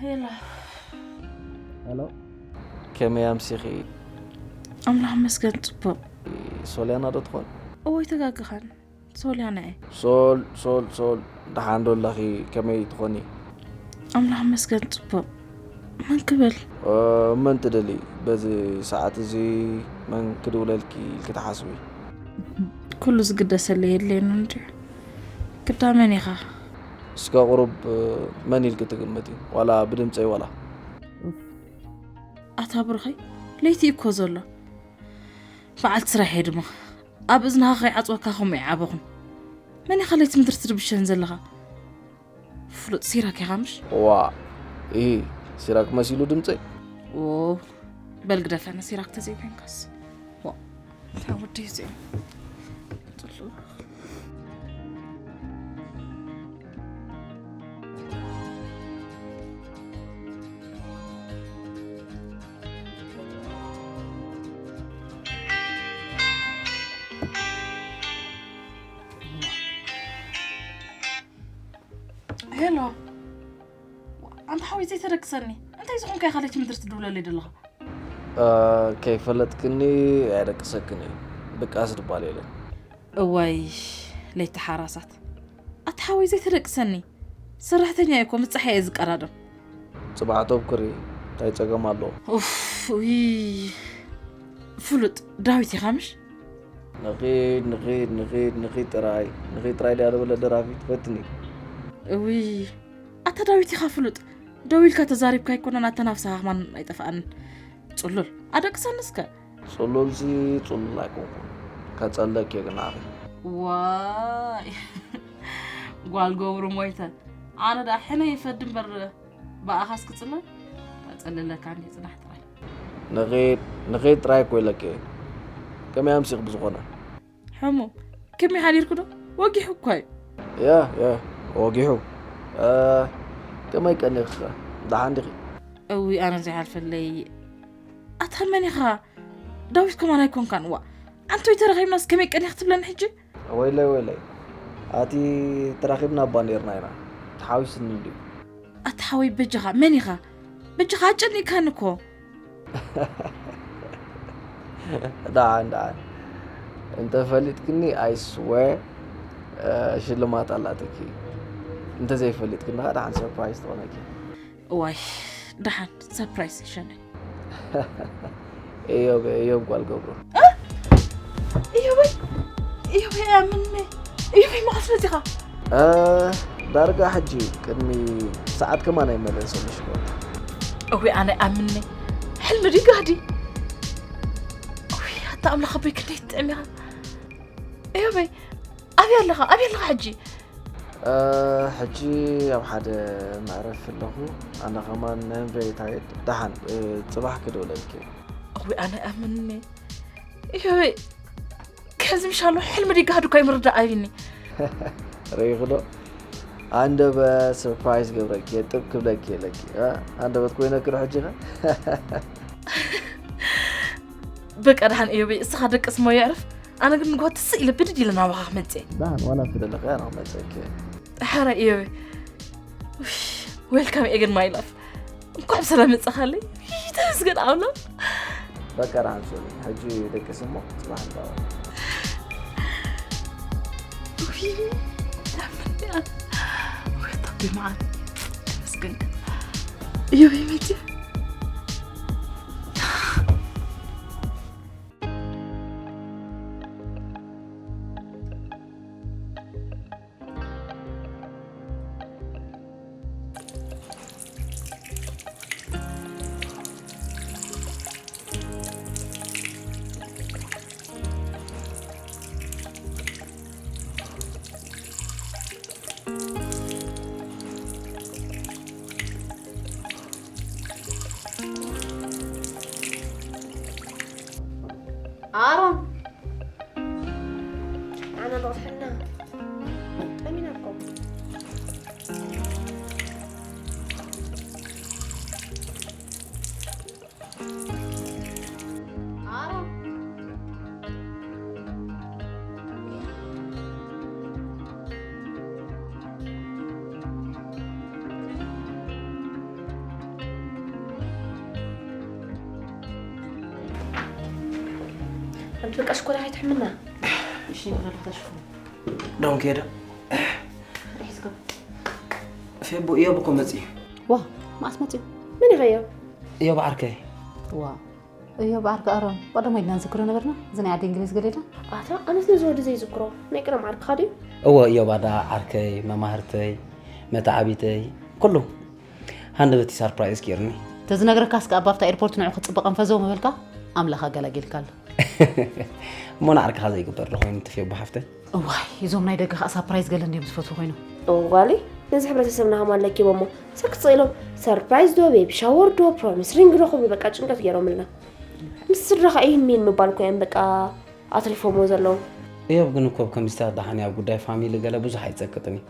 ሄሎ። ሄሎ፣ ከመይ ኣምሲኺ? ኣምላኽ መስገን ጽቡቕ። ሶልያና ዶ ትኾን? እወይ ተጋግኻን፣ ሶልያና እየ። ሶል ሶል ሶል፣ ደሓን ዶ ኣለኺ? ከመይ ትኾኒ? ኣምላኽ መስገን ጽቡቕ። መን ክብል? መን ትደሊ? በዚ ሰዓት እዚ መን ክድውለልኪ ኢልኪ ትሓስቢ? ኩሉ ዝግደሰለይ የድልየኒ እንድዩ። ግዳ መን ኢኻ? እስከ ቁሩብ መን ኢልኪ ትግምቲ? ዋላ ብድምፀይ ዋላ? ኣታ ብሩኸይ፣ ለይቲ እኮ ዘሎ። በዓልቲ ስራሐይ ድማ ኣብ እዝንኻ ከይዓጽወካ ከምኡ ይዓበኹን። መን ኢኻ ለይቲ ምድሪ ትድብሸን ዘለኻ? ፍሉጥ ሲራክ ኢኻ ምሽ? ዋ፣ ኢ፣ ሲራክ መሲሉ ድምፀይ። ዎ፣ በል ግደፈኒ፣ ሲራክ ተዘይኮይንካስ። ዋ፣ እንታይ ወዲ እዩ እዚኦም? ሄሎ፣ ኣንታ ሓወይ ዘይተደቅሰኒ። እንታይ ዝኾንካ ኢኻ ለይቲ ምድሪ ትድውለለይ ዘለኻ? ከይፈለጥክኒ ኣየደቅሰክን እየ። ድቃስ ድባል የለን። እዋይ፣ ለይቲ ሓራሳት። ኣታ ሓወይ ዘይተደቅሰኒ። ሰራሕተኛ እኮ ምጻሕ እየ ዝቀራደም። ጽባሕ ቶብክሪ እንታይ ጸገም ኣለዎ? ኡፍ፣ ውይ። ፍሉጥ ዳዊት ኢኻ ምሽ? ንኺድ ንኺድ ንኺድ ንኺድ ጥራይ፣ ንኺድ ጥራይ ድያ ዝበለ ደራፊ ትፈትኒ? እውይ፣ ኣታ ዳዊት ኢኻ ፍሉጥ። ደው ኢልካ ተዛሪብካ ኣይኮነን፣ ኣታ ናብስኻ ከማን ኣይጠፍኣንን። ጽሉል ኣደቅሰኒ እስከ። ጽሉልሲ ጽሉል ኣይኮንኩን፣ ከጸለክ እየ ግን ኣኺ። ዋይ፣ ጓል ገብሩ ሞይተ። ኣነ ደኣ ሕነ ይፈዲ እምበር ብኣኻስ ክጽለል? ከጸልለካ እንዲ ጽናሕ ጥራይ። ንኺድ ንኺድ ጥራይ እኮ ኢለኪ እየ። ከመይ ኣምሲኽ ብዝኾነ? ሕሙም ከመይ ሓዲርኩ ዶ? ወጊሑ እኳ እዩ። ያ ያ፣ ወጊሑ። ከመይ ቀኒኽኸ? ደሓን ዲኺ? እውይ ኣነ ዘይሓልፈለይ። ኣታ መን ኢኻ? ዳዊት ከማን ኣይኮንካን። ዋ፣ ኣንቶይ ተረኺብናስ ከመይ ቀኒኽ ትብለኒ ሕጂ? ወይለይ ወይለይ፣ ኣቲ ተራኺብና እባ ኔርና ኢና። ተሓዊስኒ እንድዩ። ኣታ ሓወይ በጃኻ መን ኢኻ? በጃኻ ኣጨኒእካኒ እኮ። ደሓን ደሓን፣ እንተፈሊጥክኒ I swear ሽልማት ኣላትኪ። እንተዘይፈሊጥክኒ ከዓ ደሓን surprise ትኾነኪ። እዋይ ደሓን surprise ይሸነ። እዮብ እዮብ ጓል ገብሩ። እዮበይ እዮበይ ኣምንኒ እዮበይ መዓስ መፂኻ? ዳርጋ ሕጂ ቅድሚ ሰዓት ከማን ኣይመለሰልሽ። እዊ ኣነ ኣምንኒ ሕልሚ ድዩ ጋህዲ? እዊ ኣታ ኣምላኽ ኣቦይ ክንደይ ትጥዕም ኢኻ። እዮበይ ኣበይ ኣለኻ? ኣበይ ኣለኻ ሕጂ? ሕጂ ኣብ ሓደ መዕረፊ ኣለኹ። ኣነ ከማን I'm very tired። ደሓን ጽባሕ ክድውለልኪ። እኹይ ኣነ ኣምንኒ እዮበይ ከምዚ ምሻሎ ሕልሚ ድጋህዱ እኳ ይምርዳእ ኣይብኒ። ርኢኺ ዶ? ኣንደበት surprise ገብረኪ ጥብ ክብለኪ የለኪ። ኣንደበት ኮይነኪ ዶ ሕጂ ኸ? በቃ ደሓን እዮበይ እስኻ ደቅስ እሞ የዕርፍ። ኣነ ግን ንግሆ ትስእ ኢለ ብድድ ኢለ ናባኻ ክመጽእ እየ። ደሓን ዋላ ትደለኺ ኣነ ክመጽእኪ እየ። ሕራይ እዮበይ። Welcome again my love። እንኳዕ ብሰላም መጻኻለይ። ተመስገን ኣምላኽ። በቃ ደሓን ሶሊ ሕጂ ደቅስ እሞ ጽባሕ ንጻወት። ውይ፣ ታምንያት። ወይ፣ ጠቢ መዓት። ተመስገን። እዮበይ መጺኡ። ኣሮን፣ ንዓና ንቕድሐና። ጠሚና እኮ። ኣሮን። ኣንቲ በቃ ሽኮር ኣይትሕምና። እሺ ንኸልካ ሽኮር። ዶንት ኬር። ሒዝካ። ፌቡ እዮብ እኮ መጽዩ። ዋ፣ መዓስ መጽዩ? መን ይኸዮ? እዮብ ዓርከይ። ዋ እዮብ ዓርኪ ኣሮን፣ ቀደሞ ኢልና ንዝክሮ ነበርና። እዚ ናይ ዓዲ እንግሊዝ ገሌዳ። ኣታ ኣነስ ነዚ ወዲ ዘይዝክሮ ናይ ቀደም ዓርክኻ ድዩ? እወ እዮብ ኣዳ ዓርከይ፣ መማህርተይ፣ መተዓቢተይ፣ ኩሉ። ሃንደበቲ ሳርፕራይዝ ጌርኒ። ተዝነግረካስ ከኣ ኣብታ ኤርፖርት ንዑ ክትጽበ ቀንፈዘው ምበልካ ኣምላኽ ኣገላጊልካ ኣሎ። እሞ ንዓርክኻ ዘይግበር ዶ ኮይኑ ትፌቡ ሓፍተይ? እዋይ እዞም ናይ ደገ ከኣ ሳፕራይዝ ገለ እንድዮም ዝፈትዉ ኮይኖም። እዋሊ ነዚ ሕብረተሰብና ከማን ለኪቦሞ ሰክት ኢሎም ሰርፕራይዝ ዶ ቤቢ ሻወር ዶ ፕሮሚስ ሪንግ ዶ ክብሉ በቃ ጭንቀት ገይሮምልና። ምስ ስድራኻ ኢሂን ሚን ምባል እኮ እዮም በቃ ኣትሪፎሞ ዘለዉ። እዮብ ግን እኮ ከምዚታት ደሓን ኣብ ጉዳይ ፋሚሊ ገለ ብዙሕ ኣይጸቅጥን እዩ።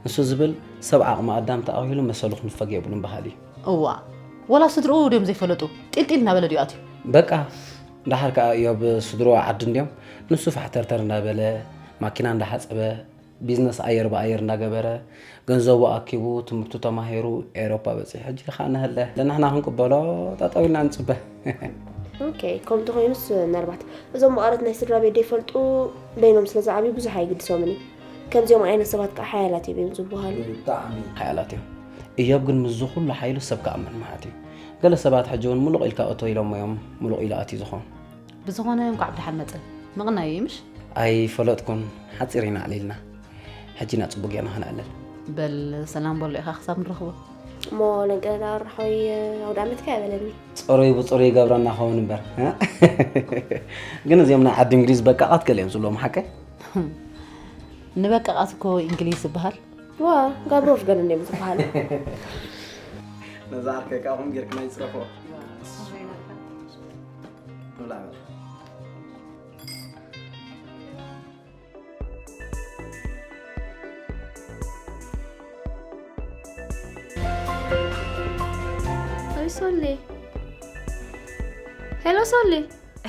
ንሱ ዝብል ሰብ ዓቕሚ ኣዳም ተኣኺሉ መሰሉ ክንፈግ የብሉን በሃሊ እዩ። እዋ ወላ ስድርኡ ድዮም ዘይፈለጡ ጢልጢል እናበለ ድዩ ኣትዩ። በቃ ደሓር ከኣ እዮብ ስድርኡ ዓዲ እንድዮም ንሱ ፋሕተርተር እናበለ ማኪና እንዳሓጸበ ቢዝነስ ኣየር ብኣየር እንዳገበረ ገንዘቡ ኣኪቡ ትምህርቱ ተማሂሩ ኤሮፓ በጺሑ ሕጂ ከኣ ንህለ ንሕና ክንቅበሎ ጠጠው ኢልና ንጽበ። ኦኬ ከምቲ ኮይኑስ ምናልባት እዞም መቐረት ናይ ስድራ ቤት ደይፈልጡ በይኖም ስለ ዝዓብዩ ብዙሕ ኣይግድሶምን እዩ። ከምዚኦም ዓይነት ሰባት ከዓ ሓያላት እዮም እዮም ዝበሃሉ። ብጣዕሚ ሓያላት እዮም። እዮብ ግን ምስዚ ኩሉ ሓይሉ ሰብ ክኣምን መዓት እዩ። ገለ ሰባት ሕጂ እውን ሙሉቕ ኢልካ እቶ ኢሎሞ እዮም ሙሉቕ ኢሉ ኣትዩ ዝኾን። ብዝኾነ እንኳዕ ብደሓን መጸ። ምቕናይ እዩ ምሽ? ኣይፈለጥኩን ሓጺር ኢና ኣዕሊልና። ሕጂ ኢና ጽቡቕ ጌርና ክነዕልል። በል ሰላም በሎ ኢኻ ክሳብ ንረኽቦ። እሞ ለንቀዳ ርሓወይ ኣውደ ዓመትካ ይበለኒ። ጽሩይ ብጽሩይ ይገብረና ኸውን እምበር። ግን እዚኦም ናይ ዓዲ እንግሊዝ በቃቓት ገለ እዮም ዝብሎም ሓቀይ? ንበቃቓት እኮ እንግሊዝ ዝበሃል። ዋ ጋብሮፍ ገለ እንድዮም ዝበሃሉ። ነዛ ዓርከይ ከዓ ኹም ጌርክና ይፅረፎ። ብላዕ በል። ሶሊ ሄሎ ሶሊ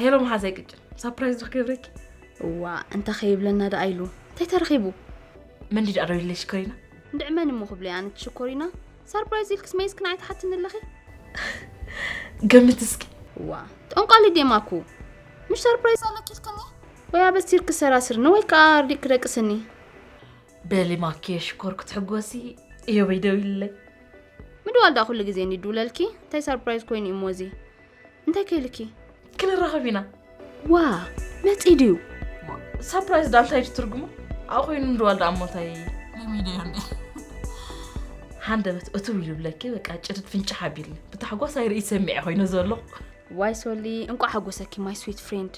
ሄሎ መሓዛይ ቅጭን ሳፕራይዝ ዶ ክገብረኪ እዋ እንተ ከይብለና ደኣ ኢሉ እንታይ ተረኺቡ መንዲ ደኣ ዶ ኢለሽ ኮሪና እንድዕመን እሞ ክብለይ ኣነ ትሽኮሪና ሳርፕራይዝ ኢልክስ መይስክን ኣይትሓትኒ ኣለኺ ገምት እስኪ እዋ ጠንቋሊ ዴማኩ ምሽ ሰርፕራይዝ ኣለኪ ኢልክኒ ወይ ኣበሲርኪ ሰራስርኒ ወይ ከኣ ኣርዲእኪ ደቅስኒ በሊ ማኪ ሽኮር ክትሕጎሲ እዮበይ ደዊልለይ ምድዋል ደኣ ኩሉ ግዜ እንዲድውለልኪ እንታይ ሰርፕራይዝ ኮይኑ እሞ እዚ እንታይ ከይልኪ ክንራኸብ ኢና ዋ መጺ ድዩ ሳፕራይዝ ዳ እንታይ ትርጉሙ ኣብ ኮይኑ ምድዋል ደኣ እሞ እንታይ ለሚደዮ እንዴ ሃንደበት እትው ኢሉ ብለኪ በቃ ጭድድ ፍንጭሕ ኣቢልኒ ብታሕጓስ ኣይርኢ ሰሚዐ ኮይነ ዘለኹ ዋይ ሶሊ እንቋዕ ሓጎሰኪ my sweet friend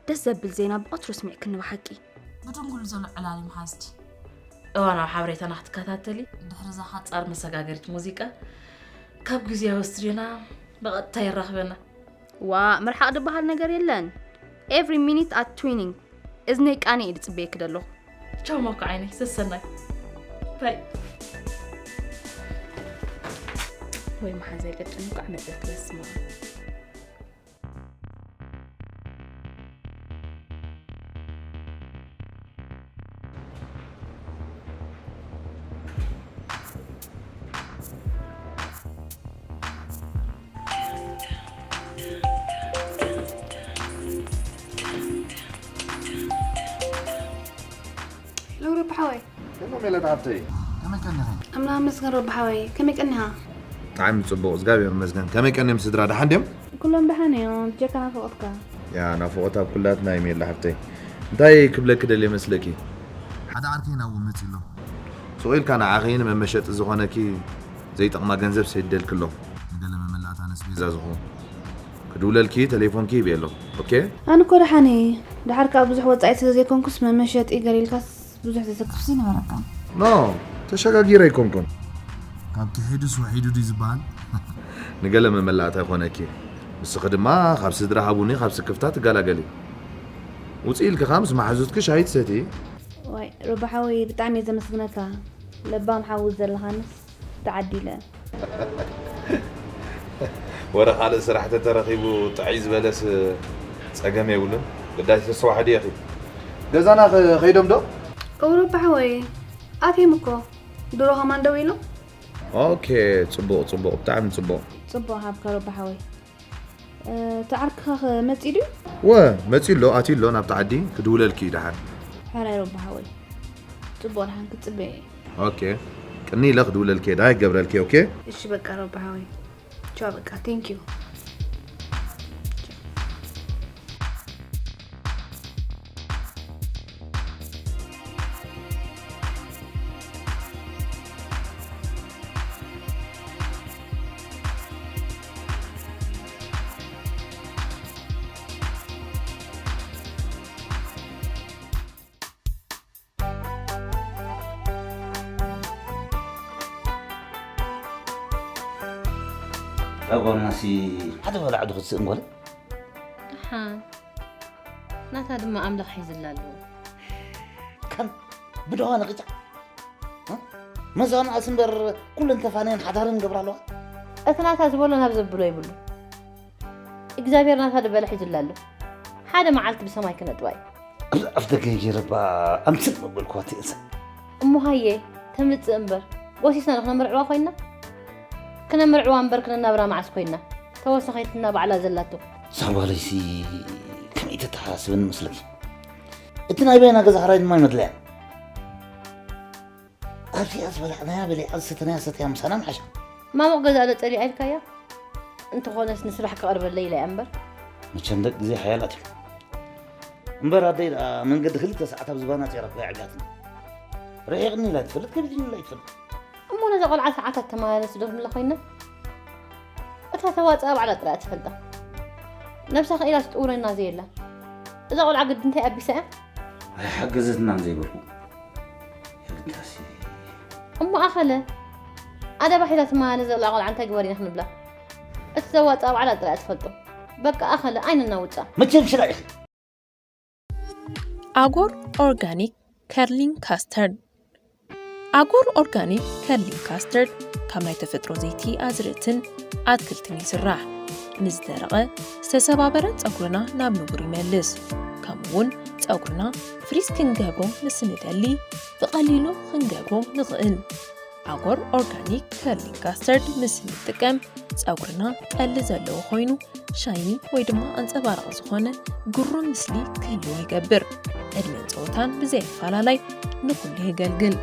ደስ ዘብል ዜና ብቐትሩ ስሚዕክኒ ብሓቂ ብድንጉሉ ዘሎ ዕላል እዩ መሓዝቲ እዋናዊ ሓበሬታና ክትከታተሊ ድሕሪ እዛ ሓፃር መሰጋገሪት ሙዚቃ ካብ ግዜያዊ ስቱድዮና ብቐጥታ የራኽበና ዋ ምርሓቕ ዝበሃል ነገር የለን every minute at twinning እዝነይ ቃኒ እዩ ዝፅበየኪ ዘለኹ ቻው ማኮ ዓይነይ ሰሰናይ ባይ ወይ መሓዛይ ቅጭን እንኳዕ መፀት በስማ ሎረብ ሓወይ እሞ ሜላት ሓብተይ ከመይ ቀኒኺ? ኣምላኽ ይመስገን ረቢ ሓወይ ከመይ ቀኒኻ? ብጣዕሚ ጽቡቕ እግዚኣብሔር ይመስገን። ከመይ ቀኒዮም ስድራ ደሓን ድዮም? ኩሎም ደሓን እዮም ብጀካ ናፍቖትካ። ያ ናፍቖት ኣብ ኩላትና እዩ ሜላ ሓብተይ። እንታይ ክብለኪ ደልየ መስለኪ? ሓደ ዓርከይ ናብኡ መጺኡ ኣሎ። ሱቕ ኢልካ ንዓኺ ንመመሸጢ ዝኾነኪ ዘይጠቕማ ገንዘብ ሰዲደልኪ ኣለኹ። ንገለ መመላእታ ነስቤዛ ዝኸውን ክድውለልኪ ተሌፎንኪ ሂበ ኣለኹ። ኦኬ? ኣነ እኮ ደሓን እየ። ደሓር ከኣ ብዙሕ ወጻኢ ስለ ዘይኮንኩስ መመሸጢ ገለ ኢልካስ ብዙሕ ዘሰክፍሲ ነበረካ። ኖ፣ ተሸጋጊረ ኣይኮንኩን። ካብ ክሒዱስ ውሒዱ ድዩ ዝበሃል? ንገለ መመላእታ ይኾነኪ። ንስኺ ድማ ካብ ስድራ ሃቡኒ ካብ ስክፍታ ትገላገሊ። ውፅእ ኢልኪ ከኣ ምስ መሓዙትኪ ሻሂ ትሰቲ። ዋይ፣ ሮባ ሓወይ ብጣዕሚ እየ ዘመስግነካ። ለባም ሓው ዘለኻንስ ተዓዲለ። ወረ ካልእ ስራሕ ተተረኺቡ ጥዕይ ዝበለስ ጸገም የብሉን። ግዳይ ተስተዋሕዲ ኢኺ። ገዛና ከ- ከይዶም ዶ? እውሮባ ሓወይ ኣትዮም እኮ ድሮ ከማን ደው ኢሎም። ኦኬ ጽቡቕ ጽቡቕ ብጣዕሚ ጽቡቕ። ጽቡቕ ሃብካ ሮባ ሓወይ። እቲ ዓርክኻ ኸ መጺኡ ድዩ? ወ መጺኡ ኣሎ፣ ኣትዩ ኣሎ ናብቲ ዓዲ። ክድውለልኪ እዩ ደሓን። ሕራይ ሮባ ሓወይ፣ ጽቡቕ ደሓን ክትጽበየ እየ። ኦኬ፣ ቅኒ ኢለ ክድውለልኪ እየ፣ ደሓን ክገብረልኪ እየ። ኦኬ። እሺ በቃ ሮባ ሓወይ፣ ቻው በቃ፣ ቴንክ ዩ። ጨጓርናሲ ሓደ በላዕ ዶ ክትስእን ጓለ? ደሓን ናታ ድማ ኣምላኽ ሒዝላ ኣለዎ። ከም ብደዋ ነቂጫ መዛንኣስ እምበር ኩለን ተፋንየን ሓዳረን ገብራ ኣለዋ። እቲ ናታ ዝበሎ ናብ ዘብሎ ይብሉ። እግዚኣብሔር ናታ ዝበለ ሒዙላ ኣሎ። ሓደ መዓልቲ ብሰማይ ክነጥባ እዩ። ኣብ ኣፍ ደገ ገይረ እባ ኣምስል መበልኩዋ ትእንሳ። እሞ ሃየ ተምጽእ እምበር ጎሲስና ዶ ክነምርዕዋ ኮይና? ክነምርዕዋ እምበር ክነናብራ መዓስ ኮይና? ተወሰኸይትና ባዕላ ዘላቶ። እዛ ጓለይሲ ከመይ ተተሓሳስበኒ መስለኪ? እቲ ናይ በይና ገዛ ኽራይ ድማ ይመድለያ። ኣብዚኣ ዝበላዕናያ በሊዓ ዝሰተናያ ሰተያ ምሳና ምሓሻ። ማሙቕ ገዛ ዶ ጸሊኣ ኢልካያ? እንተኾነስ ንስራሕ ክቐርበለይ ኢላ እያ እምበር። መቸም ደቂ ግዜ ሓያላት እዮም። እምበር ኣደይ ደኣ መንገዲ ክልተ ሰዓት ኣብ ዝባና ጸይራ እኮ የዕብያትና። ርሒቕኒ ኢላ ኣይትፈልጥ፣ ከቢድኒ ኢላ ኣይትፈልጥ። እሞ ነዛ ቆልዓ ሰዓታት ተመላለስ ዶ ንብላ ኮይና? እታ ተዋጽኣ ባዕላ ጥራይ እያ ትፈልጣ። ነብሳ ክኢላ ትጥውረና ዘየላ። እዛ ቆልዓ ግዲ እንታይ ኣቢሳ እያ? ኣይሓገዘትናን ዘይበልኩ። የግዳሲ። እሞ ኣኸለ ኣደባ ሒዛ ትመላለስ ዘላ ቆልዓ እንታይ ግበሪ ኢና ክንብላ? እቲ ዘዋጽኣ ባዕላ ጥራይ እያ ትፈልጦ። በቃ ኣኸለ ኣይነናውጻ። መቸም ሽላ ኢኺ። ኣጎር ኦርጋኒክ ከርሊንግ ካስተርድ። ኣጎር ኦርጋኒክ ከርሊንግ ካስተርድ ካብ ናይ ተፈጥሮ ዘይቲ ኣዝርእትን ኣትክልትን ይስራሕ። ንዝደረቐ ዝተሰባበረ ጸጉርና ናብ ንቡር ይመልስ። ከምኡ እውን ጸጉርና ፍሪዝ ክንገብሮ ምስ ንደሊ ብቐሊሉ ክንገብሮ ንኽእል። ኣጎር ኦርጋኒክ ከርሊንግ ካስተርድ ምስ እንጥቀም ጸጉርና ጠሊ ዘለዎ ኮይኑ ሻይኒ ወይ ድማ ኣንጸባራቒ ዝኾነ ግሩም ምስሊ ክህልዎ ይገብር። ዕድመን ጸወታን ብዘይ ኣፈላላይ ንኹሉ የገልግል።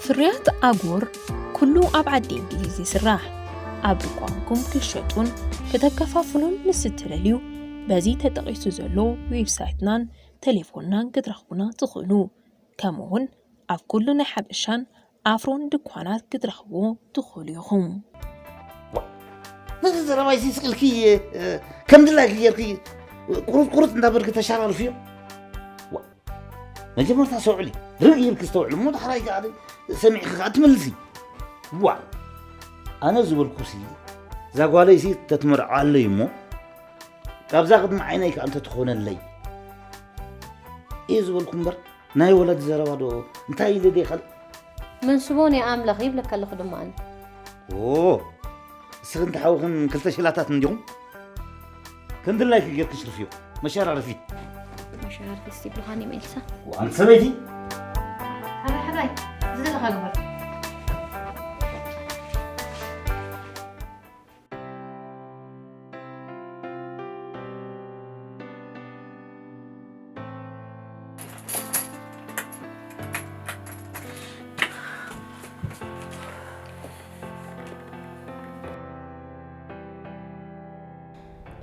ፍርያት ኣጎር ኩሉ ኣብ ዓዲ እንግሊዝ ይስራሕ። ኣብ ድኳንኩም ክትሸጡን ከተከፋፍሉን ምስ እትደልዩ በዚ ተጠቒሱ ዘሎ ዌብሳይትናን ቴሌፎንናን ክትረኽቡና ትኽእሉ። ከምኡውን ኣብ ኩሉ ናይ ሓበሻን ኣፍሮን ድኳናት ክትረኽብዎ ትኽእሉ ኢኹም። ነዚ ዘረባይሲ ስቅልኪ ከም ድላይኪ ጌርኪ ቁሩፅ ቁሩፅ እንዳበልኪ ተሻራርፍዮ። መጀመርታ ሰውዕሊ ርእ ኢልኪ ዝተውዕሊ እሞ ዳሕራይ ከዓ ሰሚዕኪ ከዓ ትምልሲ። ዋ ኣነ ዝበልኩሲ እዛ ጓለይሲ ተትመርዖ ኣለይ እሞ ካብዛ ቅድሚ ዓይነይ ከዓ እንተትኾነለይ እየ ዝበልኩ እምበር ናይ ወለዲ ዘረባ ዶ እንታይ ኢለ ደይኸል መንስቦ ናይ ኣምላኽ ይብለካ ኣለኹ ድማ ኣነ ኦ እስኽን ተሓውኽን ክልተ ሽላታት እንዲኹም ክንድላይ ክጌርክሽ ርፍዮ መሸራርፊ መሸራርፊ እስቲ ብልኻኒ መልሳ ዋን ሰበይቲ ሓራይ ሓራይ ዝደለኻ ግበር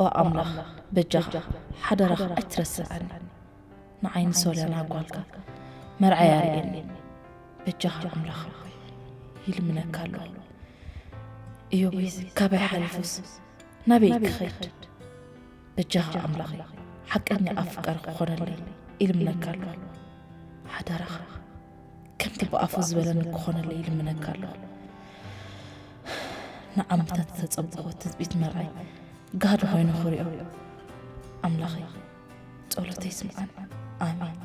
ኦ ኣምላኽ በጃኻ ሓደራኻ ኣይትረስዓኒ ንዓይኒ ሶልያና ጓልካ መርዓያ ርእየኒ በጃኻ ኣምላኽ ይልምነካ ኣለኹ እዮበይስ ካባይ ሓሊፉስ ናበይ ክኸይድ በጃኻ ኣምላኸይ ሓቀኛ ኣፍቃሪ ክኾነለይ ኢልምነካ ኣለኹ ሓደራኻ ከምቲ ብኣፉ ዝበለኒ ክኾነለይ ኢልምነካ ኣለኹ ንዓመታት ዝተጸበኹ ትጽቢት መርዓይ ጋህዲ ኮይኑ ክሪኦ ኣምላኸይ ጸሎተይ ስምዓን ኣሜን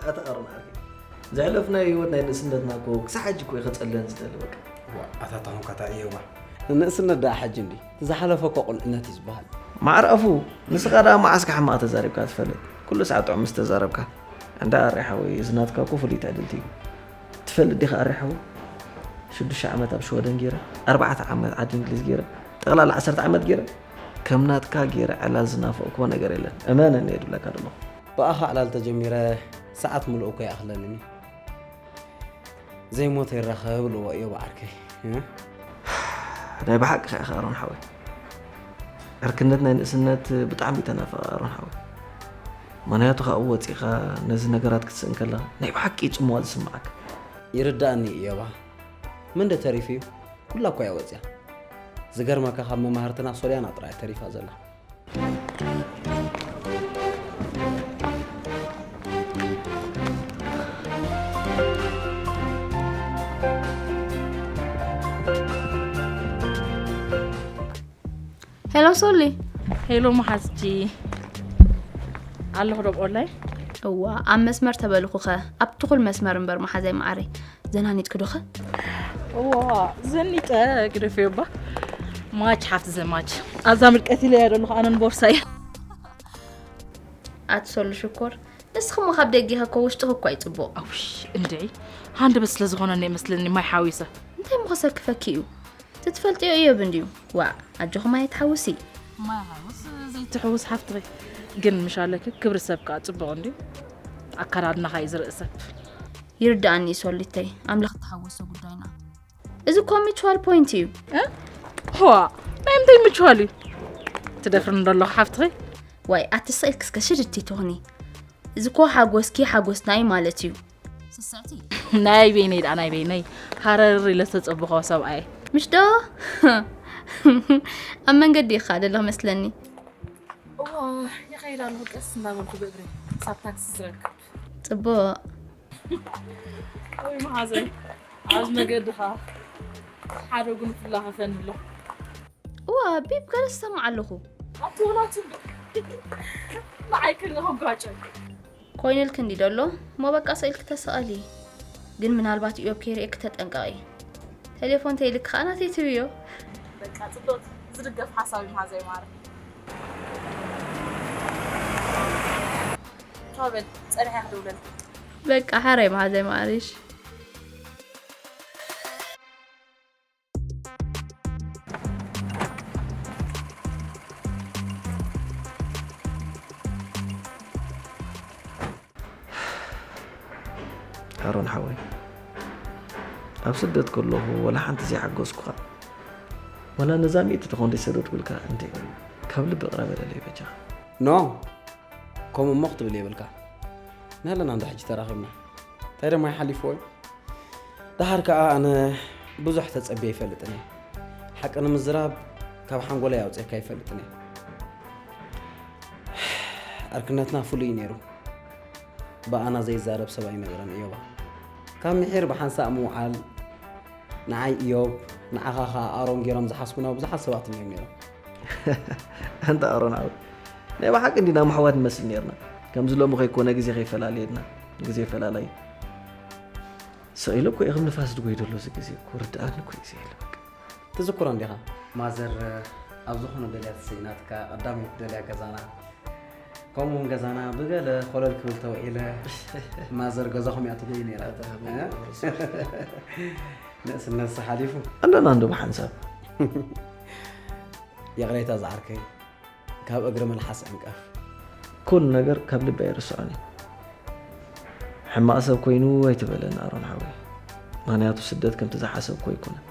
ኣታ ኣሮን ዓርከይ ዘሕለፍናዮ ህይወት ናይ ንእስነትና እኮ ክሳብ ሕጂ እኮ እዩ ከጸልለን ዝደሊ በቃ። ዋእ ኣታ ተኾንካ ታይ እየዋ ንእስነት ደኣ ሕጂ እንዲ፣ እቲ ዝሓለፈ እኮ ቁልዕነት እዩ ዝበሃል። ማዕረ ኣፉ፣ ንስኻ ደኣ መዓስካ ሕማቕ ተዛሪብካ ትፈልጥ? ኩሉ ሰዓት ጥዑም ምስ ተዛረብካ። እንዳ ኣሬ ሓወይ፣ እዚ ናትካ እኮ ፍሉይ ትዕድልቲ እዩ። ትፈልጥ ዲኻ ኣሬ ሓወይ? ሽዱሽተ ዓመት ኣብ ሽወደን ገይረ፣ ኣርባዕተ ዓመት ዓዲ እንግሊዝ ገይረ፣ ጠቕላላ ዓሰርተ ዓመት ገይረ፣ ከም ናትካ ገይረ ዕላል ዝናፈቕክዎ ነገር የለን። እመነኒ እየ ዝብለካ ዘለኹ። ብኣኻ ዕላል ተጀሚረ፣ ሰዓት ምሉእ እኮ ይኣኽለኒ። ዘይሞተ ይራኸብ ብልዎ እዮብ ዓርከይ። እ? ናይ ብሓቂ ኢኻ ኣሮን ሓወይ። ዕርክነት ናይ ንእስነት ብጣዕሚ እዩ ተናፍቕ ኣሮን ሓወይ። ምኽንያቱ ካብኡ ወፂኻ ነዚ ነገራት ክትስእን ከለኻ ናይ ብሓቂ እዩ ጽምዋ ዝስምዓካ። ይርዳእኒ እዮባ። መን ዶ ተሪፉ እዩ? ኩላ እኮ እያ ወፂኣ። ዝገርመካ ካብ መማህርትና ሶልያና ጥራይ ተሪፋ ዘላ። ሄሎ ሶሊ። ሄሎ መሓዝጂ። ኣለኹ ዶ ኣብ ኦንላይን? እዋ ኣብ መስመር ተበልኹኸ፣ ኣብ ትኹል መስመር እምበር መሓዛይ መዓረይ። ዘናኒጥኪ ዶኸ? እዋ ዘኒጠ ግደፍዮ እባ። ማች ሓፍቲ ዘማች። ኣብዛ ምልቀት ኢለያ ዘለኹ ኣነን ቦርሳይ። ኣቲ ሶሊ ሽኮር፣ ንስኺ እሞ ካብ ደጊኺ እኮ ውሽጥኺ እኳ እዩ ጽቡቕ። ኣውሽ እንድዒ ሃንደበት ስለ ዝኾነኒ እየ መስለኒ ማይ ሓዊሰ። እንታይ እሞ ከሰክፈኪ እዩ? ትትፈልጥዮ እዮብ እንድዩ። ዋእ ኣጆኺ ማይ ኣይትሓውሲ። ማይ ሓውስ ዘይትሕውስ ሓፍትኺ ግን ምሽ ኣለኪ ክብሪ ሰብ ከኣ ጽቡቕ እንድዩ። ኣከዳድናኻ እዩ ዝርኢ ሰብ። ይርድኣኒ እዩ ሶሊተይ፣ ኣምላኽ እተሓወሶ ጉዳይና። እዚ እኮ ሚቹዋል ፖይንት እዩ። ዋ ናይ ምንታይ ምችዋል እዩ ትደፍርኒ ዶ ኣለኹ ሓፍትኺ? ዋይ ኣቲ ስቕ ኢልኪ እስከ ሽድቲ ትኹኒ። እዚ እኮ ሓጎስኪ ሓጎስና እዩ ማለት እዩ። ስስዕቲ። ናይ በይነይ ደኣ ናይ በይነይ ሃረር ኢለ ዝተጸበኹዎ ሰብኣየ። ምሽ ዶ? ኣብ መንገዲ ኢኻ ዘለኽ መስለኒ። እዋ ይኸይድ ኣለኹ ቀስ እንዳበልኩ ብእግረይ ክሳብ ታክሲ ዝረክብ። ጽቡቕ። ወይ መሓዘይ ኣብዚ መገዲ ኸዓ ሓደ ጉንፍላ ኸፈኒ ኣሎ። እዋ ቢብ ገለ ዝሰምዕ ኣለኹ። ኣቲ ወላትሉ ንዓይ ክርኢ ኸጓጨ። ኮይኑልኪ እንዲ ደሎ እሞ በቃ ስቕ ኢልኪ ተሰቐሊ። ግን ምናልባት ኢዮብ ከይርእየኪ ተጠንቀቒ። ቴሌፎን ተይልኪ ኸዓ ናተይ ትብዮ። በቃ ጽብቕቲ ዝድገፍ ሓሳብ እዩ መሓዘይ ማረ። ቻው በል ጸኒሐ ክድውለልኪ። በቃ ሓራይ መሓዘይ ማዕሪሽ። ኣሮን ሓወይ ኣብ ስደት ከለኹ ወላ ሓንቲ ዘይሓገዝኩኻ ወላ ነዛ ሚእቲ ተኾን ዘይሰደድኩልካ እንተ ካብ ልቢ ቅረበለለይ በጃኻ። ኖ ከምኡ እሞ ክትብል የብልካ ንሃለና እንዶ ሕጂ ተራኺብና እንታይ ደሞ ይሓሊፍዎ እዩ ደሓር ከኣ ኣነ ብዙሕ ተጸብየ ኣይፈልጥን እየ። ሓቂ ንምዝራብ ካብ ሓንጎለይ ኣውጺእካ ኣይፈልጥን እየ። ዕርክነትና ፍሉይ እዩ ነይሩ። ብኣና ዘይዛረብ ሰብ ኣይነበረን እዮባ። ካብ ምሒር ብሓንሳእ ምውዓል ንዓይ እዮብ ንዓኻ ኸኣ ኣሮን ጌሮም ዝሓስቡና ብዙሓት ሰባት እዮም ነይሮም። ኣንታ ኣሮን ዓወት ናይ ብሓቂ እንዲና ምሕዋት ንመስል ነርና ከምዚ ሎሚ ከይኮነ ግዜ ከይፈላልየና ግዜ ፈላላይ ስቕ ኢለ እኮ እየ ከም ንፋስ ዝጎይ ዘሎ እዚ ግዜ እኮ ርድኣኒ እኮ እዩ ዘየለ በቃ ትዝክሮ እንዲኻ ማዘር ኣብ ዝኾነ ደልያ ተሰኢናትካ ቀዳመይቲ ደልያ ገዛና ከምኡ እውን ገዛና ብገለ ኮለል ክብል ተውዒለ ማዘር ገዛኹም እያ ትጎይ ነይራ ንእስነትሲ ሓሊፉ ኣለና እንዶ ብሓንሳብ ይቕሬታ ዝዓርከይ ካብ እግሪ መልሓስ ዕንቀፍ። ኩሉ ነገር ካብ ልቢ ኣይርስዖን እዩ። ሕማቕ ሰብ ኮይኑ ኣይትበለኒ ኣሮን ሓወይ። ምኽንያቱ ስደት ከምቲ ዝሓሰብኮ ኣይኮነን።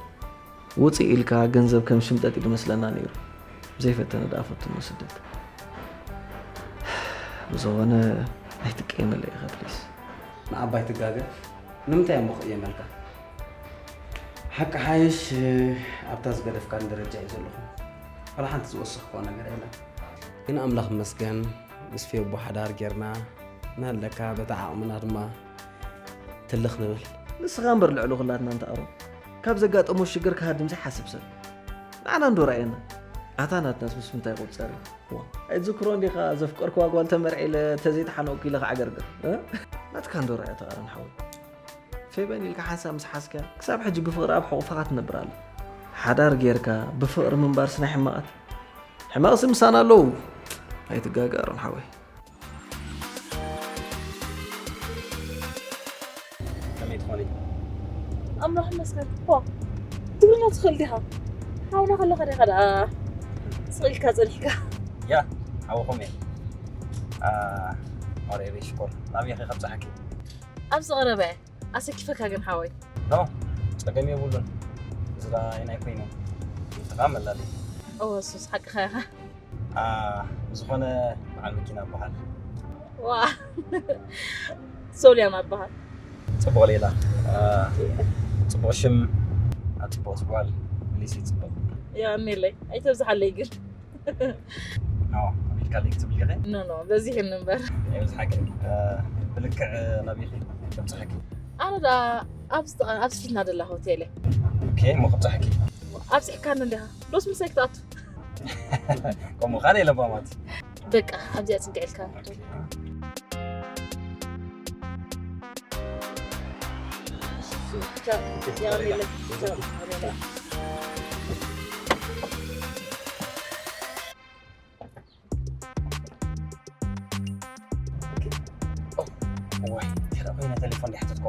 ውፅእ ኢልካ ገንዘብ ከም ሽምጠጥ እዩ ዝመስለና ነይሩ። ዘይፈተነ ደኣ ፈትኖ ስደት። ብዝኾነ ኣይትቀየመለይ ኢኻ ፕሊስ። ንዓባይ ትጋገ ንምንታይ እሞ ክእየመልካ ሓቂ ሓይሽ ኣብታ ዝገደፍካኒ ደረጃ እዩ ዘለኹ ዋላ ሓንቲ ዝወሰኽኮ ነገር የለን ግን ኣምላኽ ይመስገን ምስ ፌቦ ሓዳር ጌርና እናሃለካ በታ ዓቕምና ድማ ትልኽ ንብል ንስኻ እምበር ልዕሊ ኩላትና እንተ ኣሮን ካብ ዘጋጠሞ ሽግር ክሃድም ዘይሓስብ ሰብ ንዓና እንዶ ረኣየና ኣታ ናትናስ ምስ ምንታይ ይቑጸር እዩ ኣይትዝክሮን ዲኻ ዘፍቀርክዋ ጓል ተመርዕየ ኢለ ተዘይተሓነቕኩ ኢለ ክዓገርግር እ? ናትካ እንዶ ርኣያ ተቓረን ሓወይ ፌበን ኢልካ ሓንሳብ ምስ ሓዝካያ ክሳብ ሕጂ ብፍቕሪ ኣብ ሕቑፋኻ ትነብር ኣላ ሓዳር ጌርካ ብፍቕሪ ምንባርስ ናይ ሕማቓት። ሕማቕሲ ምሳና ኣለዉ። ኣይትጋገ ኣሮን ሓወይ። ከመይ ትኾኒ? ኣምላኽ ይመስገን። ፖ፣ ትግርኛ ትኽእል ዲኻ? ሓውና ከለኻ ዲኻ ደኣ ስቕ ኢልካ ጸኒሕካ? ያ፣ ሓውኹም እየ። ኣ፣ ማርያም ሽኮር፣ ናበይ ኢኺ ከብጽሓኪ? ኣብዚ ቀረባ እየ። ኣሰኪፈካ ግን ሓወይ። ኖ፣ ጸገም የብሉን። እዚ ደኣ የናይ ኮይኑ? ምጥቓም መላሊ። እወ፣ እሱስ ሓቅኻ ኢኻ። ኣ፣ ብዝኾነ በዓል መኪና እበሃል። ዋ፣ ሶልያና እበሃል። ጽቡቕ ሌላ። ኣ፣ ጽቡቕ ሽም፣ ኣ፣ ጽቡቕ ጽጓል፣ ሊሲ ጽቡቕ። የቐንየለይ። ኣይተብዝሓለይ ግን። ኖ፣ ኢድካ ሊክ ትብል ኢኺ? ኖ፣ ኖ፣ በዚሕኒ እምበር። የብዝሓኪ። እ፣ ብልክዕ ናበይ ኢኺ ከብጽሓኪ? ኣነ ደኣ ኣብዚ ጥቓ፣ ኣብዚ ፊትና ደላ ሆቴል እየ። ኦኬ፣ እሞ ከብጽሓኪ። ኣብዚሕካኒ እንዲኻ። ዶስ ምሳይ ክትኣቱ? ከምኡ ኸኣ ናይ ለባማት። በቃ፣ ኣብዚኣ ጽግዕልካ። ኦኬ። ቻው። ቻው፣ የቐንየለይ። ቻው። ዋይ፣ እንታይ ደኣ ኮይነ ቴሌፎን ድሓተትኳ?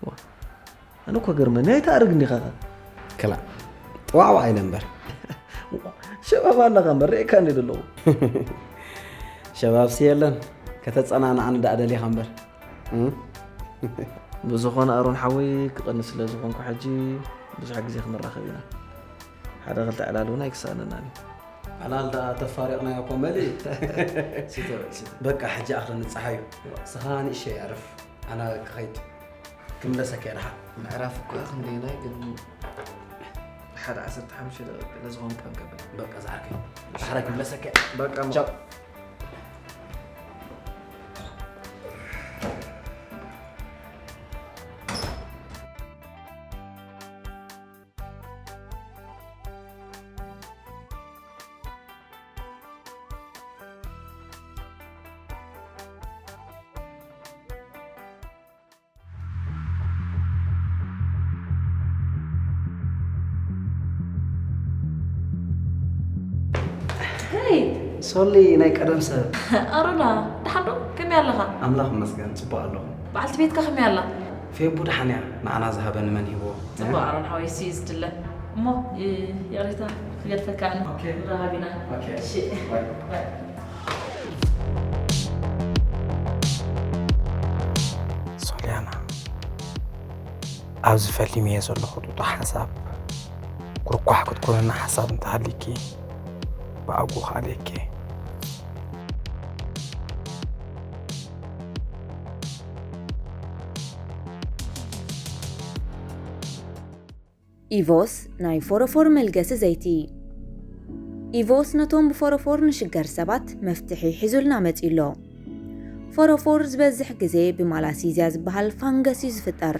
ዋ፣ ኣነ እኮ ገርመኒ፣ ኣይትኣርግ እንዲኻ ኸ? ክላእ፣ ጥዋዕዋዕ ኢለ እምበር። ሸባብ ኣለኻ እምበር፣ ርኤካ እንደ ዘለኹ። ሸባብሲ የለን፣ ከተጸናንዓኒ ደኣ ደሊኻ እምበር። እም? ብዝኾነ ኣሮን ሓወይ፣ ክቐንስ ስለ ዝኾንኩ ሕጂ ብዙሕ ግዜ ክንራኸብ ኢና። ሓደ ክልተ ዕላል እውን ኣይክሰኣነናን እዩ። ዕላል ደኣ ተፋሪቕናዮ እኮ መሊ። ሲተ በል፣ ሲተ። በቃ፣ ሕጂ ኣኽርኒ ጸሓዩ። ስኻ ንእሸይ ኣረፍ። ኣነ ክኸይድ። ክምለሰካ እየ ደሓን። ምዕራፍ እኮ ክንደየናይ ግን ሓደ ዓሰርተ ሓሙሽተ ደቂቕ ገለ ዝኾን ቀንቀብል። በቃ ዝዓርከይ። ሓራይ ክምለሰካ እየ። በቃ እሞ። ቻው። ሄይ! ሶሊ ናይ ቀደም ሰብ። ኣሮና፣ ደሓን ዶ? ከመይ ኣለኻ? ኣምላኽ ይመስገን፣ ጽቡቕ ኣለኹ። በዓልቲ ቤትካ ከመይ ኣላ? ፌቡ ደሓን እያ፣ ንዓና ዝሃበኒ መን ሂብዎ? ጽቡቕ ኣሮን ሓወይ፣ እሱ እዩ ዝድለ። እሞ፣ እ፣ ይቕሬታ ክገድፈካ ኣነ። ኦኬ። ንራኸብ ኢና። ኦኬ። እሺ። ባይ። ባይ። ሶልያና፣ ኣብዚ ፈሊመዮ ዘለኹ ጡጣ ሓሳብ፣ ኩርኳሕ ክትኮነና ሓሳብ እንተሃልይኪ፣ ብኣግኡ ክኣልየኪ። ኢቮስ ናይ ፎሮፎር መልገሲ ዘይቲ። ኢቮስ ነቶም ብፎሮፎር ንሽገር ሰባት መፍትሒ ሒዙልና መጺኡ ኣሎ። ፎሮፎር ዝበዝሕ ግዜ ብማላሲዝያ ዝበሃል ፋንገስ እዩ ዝፍጠር።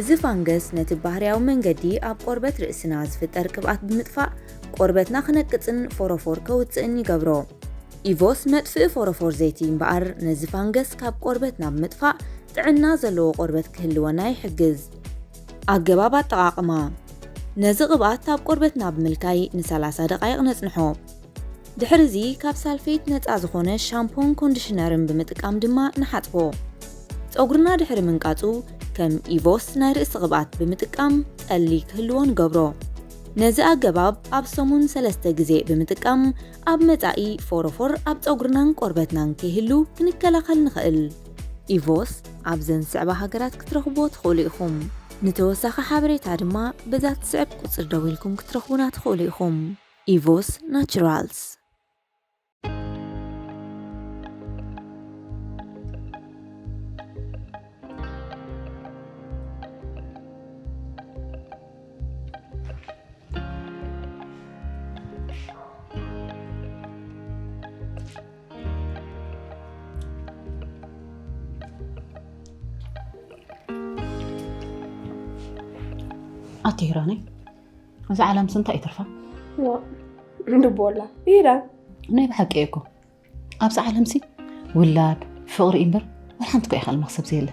እዚ ፋንገስ ነቲ ባህርያዊ መንገዲ ኣብ ቆርበት ርእስና ዝፍጠር ቅብኣት ብምጥፋእ፣ ቆርበትና ክነቅጽን ፎሮፎር ከውጽእን ይገብሮ። ኢቮስ መጥፍኢ ፎሮፎር ዘይቲ እምበኣር፣ ነዚ ፋንገስ ካብ ቆርበትና ብምጥፋእ ጥዕና ዘለዎ ቆርበት ክህልወና ይሕግዝ። ኣገባብ ኣጠቓቕማ። ነዚ ቅብኣት ኣብ ቆርበትና ብምልካይ ንሰላሳ ደቓይቕ ነጽንሖ። ድሕሪ እዚ ካብ ሳልፌት ነጻ ዝኾነ ሻምፖን ኮንዲሽነርን ብምጥቃም ድማ ንሓጽቦ። ጸጉርና ድሕሪ ምንቃጹ፣ ከም ኢቮስ ናይ ርእሲ ቅብኣት ብምጥቃም ጠሊ ክህልዎ ንገብሮ። ነዚ ኣገባብ ኣብ ሰሙን ሰለስተ ግዜ ብምጥቃም፣ ኣብ መጻኢ ፎሮፎር ኣብ ጸጉርናን ቆርበትናን ከይህሉ ክንከላኸል ንኽእል። ኢቮስ ኣብዘን ዝስዕባ ሃገራት ክትረኽብዎ ትኽእሉ ኢኹም። ንተወሳኺ ሓበሬታ ድማ በዛ ትስዕብ ቁጽሪ ደዊልኩም ክትረኽቡና ትኽእሉ ኢኹም። ኢቮስ ናቹራልስ። ኣቲ ሂራነይ፣ እዛ ዓለምስ እንታይ ይትርፋ? ዋ፣ እንድቦላ ኢዳ ናይ ብሓቂ እኮ ኣብዚ ዓለምሲ ውላድ ፍቕሪ እምበር ወላ ሓንቲ እኮ ይኽእል መኽሰብ ዘየለ።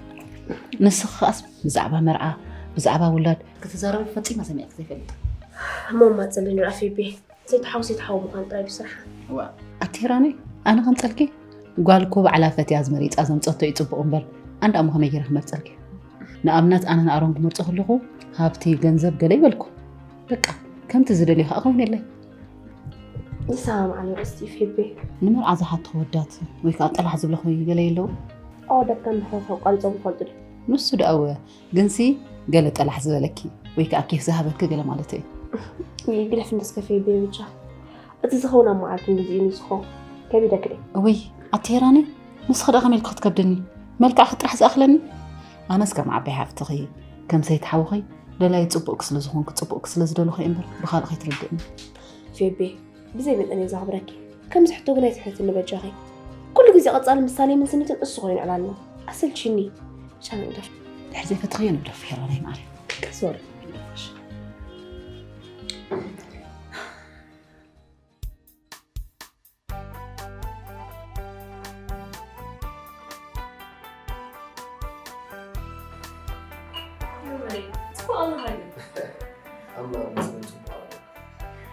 ንስኺ ከኣስ ብዛዕባ መርዓ ብዛዕባ ውላድ ክትዛረቢ ፈጺማ ሰሚዐ ዘይፈልጥ። እሞ ማፅሊ ንርኣፊ ቤ ዘይተሓው ዘይተሓው ምዃን ጥራይ ብስራሕ። ዋ ኣቲ ሄራነይ ኣነ ከምፀልኪ ጓል እኮ ባዕላ ፈትያ ዝመሪፃ ዘምፀቶ እዩ ፅቡቕ እምበር ኣንዳ እሞ ከመይ ገይረ ክመርፀልኪ? ንኣብነት ኣነ ንኣሮን ክመርፆ ከለኹ ሃብቲ ገንዘብ ገለ ይበልኩ። በቃ ከምቲ ዝደልዮ ከዓ ከውን የለይ። ይሰማማዕ ኣሎ እስቲ ፌቤ። ንመርዓ ዝሓትኹ ወዳት ወይ ከዓ ጠላሕ ዝብለኹ ገለ የለው? ኣወዳት ከም ምሕረታዊ ቃንጾም ይፈልጡ ዶ? ንሱ ደኣ እወ ግንሲ ገለ ጠላሕ ዝበለኪ ወይ ከዓ ኬፍ ዝሃበኪ ገለ ማለት እዩ። ይግደፍ እንደስከ ፌቤ ብቻ እቲ ዝኸውን ኣብ መዓልቱን ግዜኡን እዩ ዝኸውን። ከቢደክ ድየ? እውይ ኣቲ ሄራኒ ንስኺ ደኣ ከመይ ኢልኪ ክትከብድኒ? መልክዕኺ ጥራሕ ዝኣኽለኒ? ኣነስ ከም ዓባይ ሓፍትኺ ከም ሰይቲ ሓውኺ ደላዪ ጽቡቕኪ ስለ ዝኾንኩ ጽቡቕኪ ስለ ዝደለኹ እየ እምበር ብኻልእ ከይትርድእኒ። ፌቤ ብዘይ መጠን እየ ዘኽብረኪ። ከምዚ ሕቶ ግን ኣይትሕተትኒ በጃኺ። ኩሉ ግዜ ቀጻሊ ምሳሌ ምን ስኒትን እሱ ኮይኑ ዕላልና። ኣሰልቺኒ። ሻም ንግደፍ። ድሕሪ ዘይፈተኽዮ ንግደፍ ሄራነይ ማርያም። ቀስ በሉ። ኣምላኽ ይመስገን ጽቡቕ ኣሎ።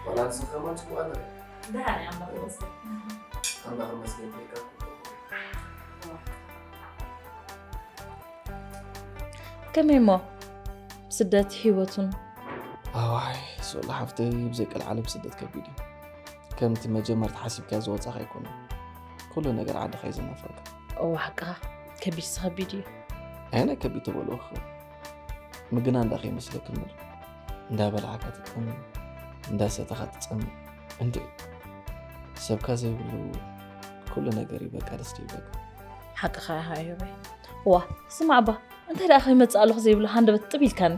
ዋላ ንስኻ ከማን ጽቡቕ ኣለኻ። ደሓን እየ ኣምላኽ ይመስገን። ኣምላኽ ይመስገን ኢልካ። ከመይ እሞ ስደት ህይወቱን? ኣዋይ ሶሎ ሓፍተይ ብዘይ ቀልዓለም ስደት ከቢድ እዩ። ከምቲ መጀመርታ ሓሲብካዮ ዝወጻኻ ኣይኮነን። ኩሉ ነገር ዓድኻ እዩ ዘናፍቐካ። እወ ሓቅኻ ከቢድሲ ከቢድ እዩ። ኣየናይ ከቢድ ትበልዎ ክኸውን? ምግና እንዳ ከይመስለኪ እምበር እንዳ በላዕካ ትጠሚ፣ እንዳ ሰተኻ ትጸምእ። እንዴ ሰብካ ዘይብሉ ኩሉ ነገር እዩ በቃ ደስ ይብለካ። ሓቅኻ ኢኻ እዮበይ። እዋ ስማዕ እባ እንታይ ደኣ ከይመጽእ ኣለኹ ዘይብሉ ሃንደበት ጥብ ኢልካኒ።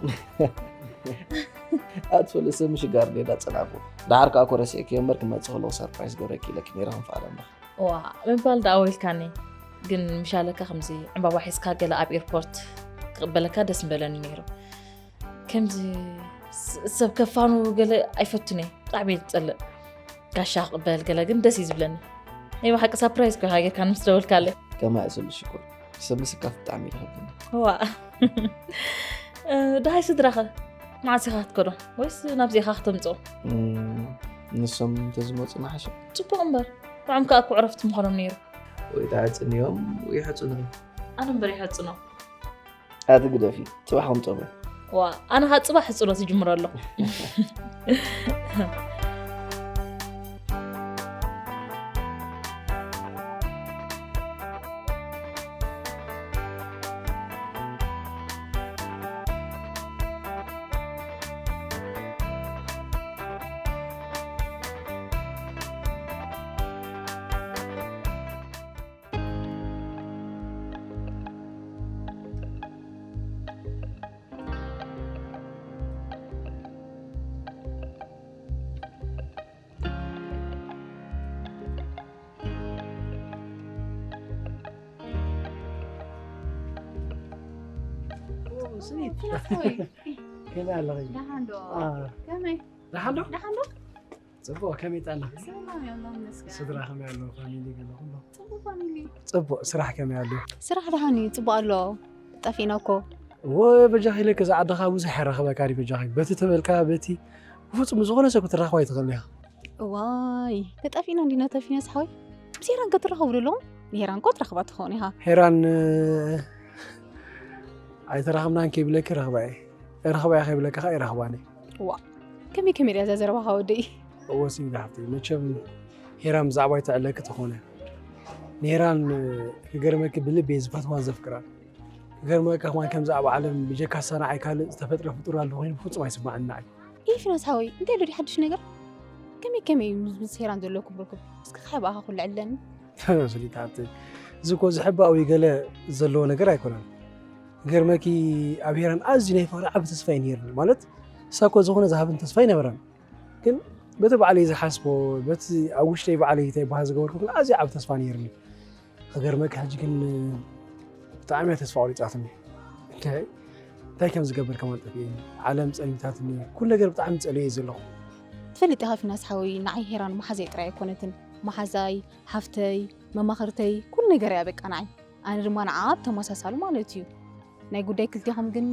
ኣትፈለሰ ምሽጋር ኔዳ ጸናፉ። ደሓር ከኣ ኮረሴ ከየምበር ክመጽእ ከለኹ ሰርፕራይዝ ገብረኪ ኢለኪ ነይረ ክንፈኣለ እምበር። እዋ ምባል ደኣ ወይልካኒ። ግን ምሻለካ ከምዚ ዕምባባ ሒዝካ ገለ ኣብ ኤርፖርት ክቕበለካ ደስ ምበለኒ ነይሩ። ከምዚ ስ- ሰብ ከፋኑ ገለ ኣይፈቱን እየ። ብጣዕሚ እየ ዝጸልእ። ጋሻ ክቕበል ገለ ግን ደስ እዩ ዝብለኒ። ናይ ብሓቂ ሳፕራይዝ እኮ ኢኻ ጌርካኒ ምስ ደወልካለይ። ከማይ እየ ስሉ ሽኮር። ሰብ ምስካፍ ብጣዕሚ እዩ ዝኸብደኒ። ዋ ድሃይ ስድራኸ መዓስ ኢኻ ክትከዶ ወይስ ናብዚ ኢኻ ክተምፅኦ? እም፣ ንሶም እንተዝመፁ ምሓሸ። ፅቡቕ እምበር ንዖም ከዓ እኮ ዕረፍቲ ምኾኖም ነይሩ። ወይ ተዓፅንዮም ወይ ይሕፅኑ። ኣነ እምበር ይሕፅኖ። ኣቲ ግደፊ፣ ፅባሕ ከምፀሙ። ዋ፣ ኣነ ኸዓ ፅባሕ ህፅኖ ትጅምሮ ኣለኹ። ከመይ ኣለኺ? ደሓን ዶ? ከመይ? ደሓን ዶ? ደሓን ዶ? ጽቡቕ፣ ከመይ ጣላ? ሰላም እየ፣ ኣምላኽ ይመስገን። ስድራ ከመይ ኣለዉ? ፋሚሊ ገለ ኩሉ? ጽቡቕ ፋሚሊ። ጽቡቕ፣ ስራሕ ከመይ ኣሎ? ስራሕ ደሓን እዩ፣ ጽቡቕ ኣሎ። ጠፊእና እኮ። እዎ፣ በጃኺ ኢለኪ፣ እዛ ዓድኻ ብዙሕ ኣይራኸበካ ድዩ በጃኺ? በቲ ተበልካ፣ በቲ ብፍጹም ዝኾነ ሰብ ክትራኸባ ኣይትኽእልን ኢኻ። እዋይ፣ ተጠፊእና እንዲና ተፊና ዝሓወይ። ምስ ሄራን ከ ትራኸቡ ዶ ኣለኹም? ንሄራን እኮ ትረኽባ ትኸውን ኢኻ። ሄራን፣ እ፣ ኣይተራኸብናን ከይብለኪ ረኽባ እየ። ረኽባ እየ ከይብለኪ ኸኣ ኣይረኽባን እየ። እዋ፣ ከመይ ከመይ ድያ እዛ ዘረባኻ ወደይ? እወ ስኢዳ ሓፍተይ፣ መቸም ሄራን ብዛዕባይ ተዕለኪ ተኾነ። ንሄራን ክገርመኪ ብልቢ እየ ዝፈትዋን ዘፍቅራን። ክገርመካ ከማን ከምዚ ኣብ ዓለም ብጀካ ሳና ኣይ ካልእ ዝተፈጥረ ፍጡር ኣሎ ኮይኑ ብፍጹም ኣይስማዓንን ንዓይ። ኢልፊኖስ ሓወይ፣ እንታይ ኣሎ ድዩ ሓድሽ ነገር? ከመይ ከመይ ምስ ምስ ሄራን ዘለኩም ርክብ? እስኪ ካባኻ ኩሉ ዕለኒ። ስሊታ ሓፍተይ፣ እዚ እኮ ዝሕባእ ወይ ገለ ዘለዎ ነገር ኣይኮነን። ክገርመኪ ኣብ ሄራን ኣዝዩ ናይ ፍቕሪ ዓቢ ተስፋ እዩ ነይርኒ። ማለት ንሳ እኮ ዝኾነ ዝሃብን ተስፋ ኣይነበራን። ግን በቲ ባዕለይ ዝሓስቦ፣ በቲ ኣብ ውሽጠይ ባዕለይ እንታይ በሃል ዝገበርኩ ግን ኣዝዩ ዓቢ ተስፋ ነይርኒ። ክገርመኪ ሕጂ ግን ብጣዕሚ እያ ተስፋ ቆሪጻትኒ። እንታይ እንታይ ከም ዝገብር ከማን ጠፊእኒ። ዓለም ጸልሚታትኒ። ኩሉ ነገር ብጣዕሚ ጸልየ እየ ዘለኹ። ትፈልጥ ኢኻ ፊናስ ሓወይ፣ ንዓይ ሄራን መሓዛይ ጥራይ ኣይኮነትን። መሓዛይ፣ ሓፍተይ፣ መማኽርተይ፣ ኩሉ ነገር እያ በቃ ንዓይ። ኣነ ድማ ንዓ ብተመሳሳሊ ማለት እዩ። ናይ ጉዳይ ክልቴኹም ግን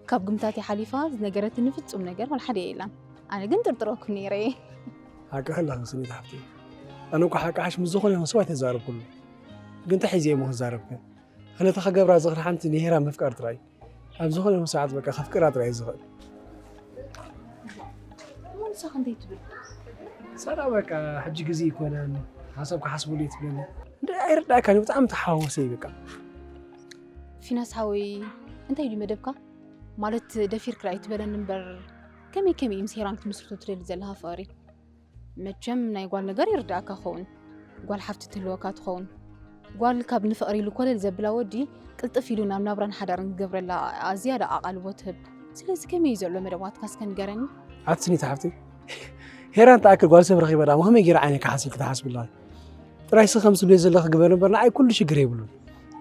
ካብ ግምታትይ ሓሊፋ ዝነገረትኒ ፍጹም ነገር ዋላ ሓደ የላን። ኣነ ግን ጥርጥረኩም ነይረ እየ። ሓቅኺ ኣለኺ ስኒት ሓፍተይ። ኣነ እኮ ሓቂ ሓሽ ምስ ዝኾነ ይኹን ሰብ ኣይተዛረብኩሉ። ግን እንታይ ሒዘ እየ እሞ ክዛረብከ? ኣነ እታ ክገብራ ዝኽእል ሓንቲ ንሄራ ምፍቃር ጥራይ። ኣብ ዝኾነ ይኹን ሰዓት በቃ ከፍቅራ ጥራይ እየ ዝኽእል። እሞ ንስኻ እንታይ ትብል? ሰላ በቃ ሕጂ ግዜ ይኮነን፣ ሓሳብ ክሓስበሉ እየ ትብለኒ። እንደ ኣይርዳእካን እዩ፣ ብጣዕሚ ተሓዋወሰ እዩ በቃ። ፊናስ ሓወይ፣ እንታይ ድዩ መደብካ? ማለት ደፊርክ ርኣይ ትበለኒ እምበር፣ ከመይ ከመይ ምስ ሄራን ክትምስርቶ ትደሊ ዘለኻ ፍቕሪ? መቸም ናይ ጓል ነገር ይርዳእካ ኸውን። ጓል ሓፍቲ ትህልወካ ትኸውን። ጓል ካብ ንፍቕሪ ኢሉ ኮለል ዘብላ ወዲ ቅልጥፍ ኢሉ ናብ ናብራን ሓዳርን ክገብረላ ኣዝያ ደኣ ኣቓልቦ ትህብ። ስለዚ ከመይ እዩ ዘሎ መደባትካ እስከ ንገረኒ? ኣቲ ስኒት ሓፍተይ፣ ሄራን ትኣክል ጓል ሰብ ረኺበ ደኣ ከመይ ገይረ ዓይነይ ክሓስ ኢልኪ ትሓስቢ ኣለኺ? ጥራይ ስኺ ከም ትብልዮ ዘለኺ ግበሪ እምበር ንዓይ ኩሉ ሽግር የብሉን።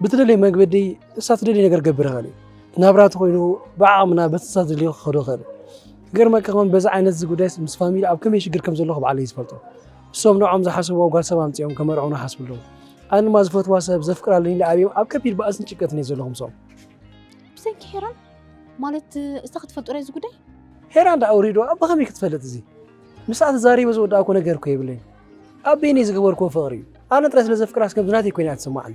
ብትደልዮ መገዲ እሳ ትደልዮ ነገር ክገብር ይኽእል እየ። ናብራ ተኾይኑ ብዓቕምና በቲ እሳ ትደልዮ ክኸዶ ይኽእል እየ። ክገርመካ ከማን በዚ ዓይነት እዚ ጉዳይስ ምስ ፋሚሊ ኣብ ከመይ ሽግር ከም ዘለኹ ባዕለይ እየ ዝፈልጦ። እሶም ንዕኦም ዝሓስብዎ ጓል ሰብ ኣምጺኦም ከመርዕዉና ይሓስቡ ኣለዉ። ኣነ ድማ ዝፈትዋ ሰብ ዘፍቅራ ኣለኒ ኢለ ኣብዮም ኣብ ከቢድ ባእስን ጭንቀትን እየ ዘለኹ ምስኦም። ብሰንኪ ሄራን? ማለት እሳ ክትፈልጦ ድያ እዚ ጉዳይ? ሄራን ደኣ ኣውሪድዋ፣ ብኸመይ ክትፈልጥ እዚ? ምስኣ ተዛሪበ ዝወዳእኩ ነገር እኮ የብለይን። ኣብ በይነይ ዝገበርኩዎ ፍቕሪ እዩ። ኣነ ጥራይ ስለ ዘፍቅራስ ከምዚ ናተይ ኮይና እያ ትስምዓኒ።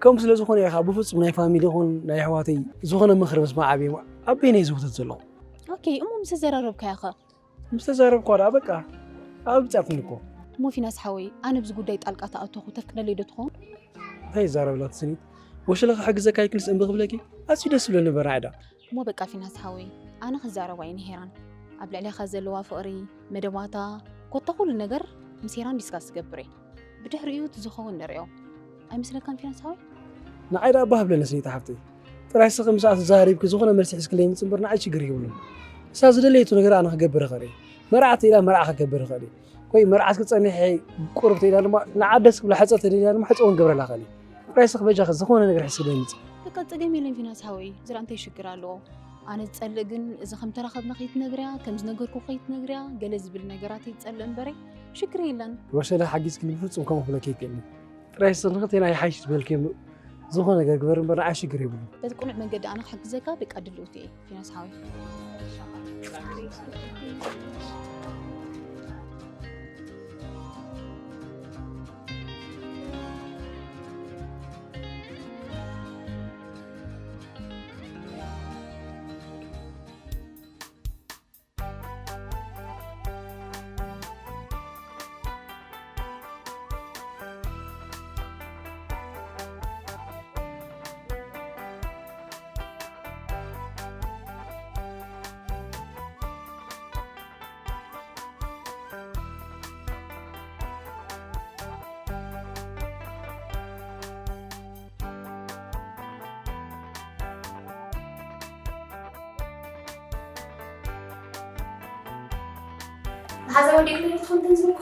ከምኡ ስለ ዝኾነ እየ ከዓ ብፍጹም ናይ ፋሚሊ ይኹን ናይ ኣሕዋተይ ዝኾነ ምኽሪ ምስማዕ ኣብየ ኣብ በይነይ ዝውትት ዘለኹ። ኦኬ፣ እሞ ምስ ተዘራረብካያ ኸ? ምስ ተዛረብኳ ደኣ በቃ ኣብጻትኒ እኮ። እሞ ፊናስ ሓወይ፣ ኣነ ኣብዚ ጉዳይ ጣልቃ ተኣተኹ ተፍቅደለይ ዶ ትኸውን? እንታይ ይዛረብላ እቲ ስኒት? ወሸለ ክሕግዘካ ኢልክንስ እምቢ ክብለኪ? ኣዝዩ ደስ ዝብለኒ ነበር ንዓይ ደኣ። እሞ በቃ ፊናስ ሓወይ፣ ኣነ ክዛረባ እየ ንሄራን። ኣብ ልዕሌኻ ዘለዋ ፍቕሪ፣ መደባታ፣ ኮታ ኩሉ ነገር ምስ ሄራን ዲስካስ ክገብር እየ። ብድሕሪኡ እቲ ዝኸውን ንርእዮ። ኣይመስለካን ፊናስ ሓወይ? ንዓይ ደኣ ባህ ብለኒ ስኒት ሓፍተይ። ጥራይ ስኺ ምስኣ ተዛሪብኪ ዝኾነ መልሲ ሒዝክለይ ምጽእ እምበር ንዓይ ሽግር የብሉን። እሳ ዝደለየቶ ነገር ኣነ ክገብር ይኽእል እየ። መርዓ ተኢላ መርዓ ክገብር ይኽእል እየ። ወይ መርዓ እስክትጸንሕ ቁሩብ ተኢላ ድማ ንዓ ደስ ክብላ ሕጸ ተደልያ ድማ ሕጸ እውን ክገብረላ ይኽእል እየ። ጥራይ ስኺ በጃኺ ዝኾነ ነገር ሒዝክለይ ምጽእ። በቃ ጸገም የለን ፊናስ ሓወይ፣ ዝርኣ እንታይ ሽግር ኣለዎ? ኣነ ዝጸልእ ግን እዚ ከም ተራኸብና ከይትነግርያ፣ ከም ዝነገርኩ ከይትነግርያ፣ ገለ ዝብል ነገራት እየ ዝጸልእ እምበረይ ሽግር የለን። ወሰለ ሓጊዝክኒ ብፍጹም ከምኡ ክብለኪ ኣይክእልን። ጥራይ ስኺ ንኽልቴና ይሓይሽ ዝበልክዮ ም-፣ ዝኾነ ነገር ግበር እምበር ንዓይ ሽግር የብሉን። በቲ ቅኑዕ መንገዲ ኣነ ክሕግዘካ በቃ ድልውቲ እየ ፊናስ ሓወይ። መሓዛ ወዲእክለይ ትኾን ገንዘብ እኮ?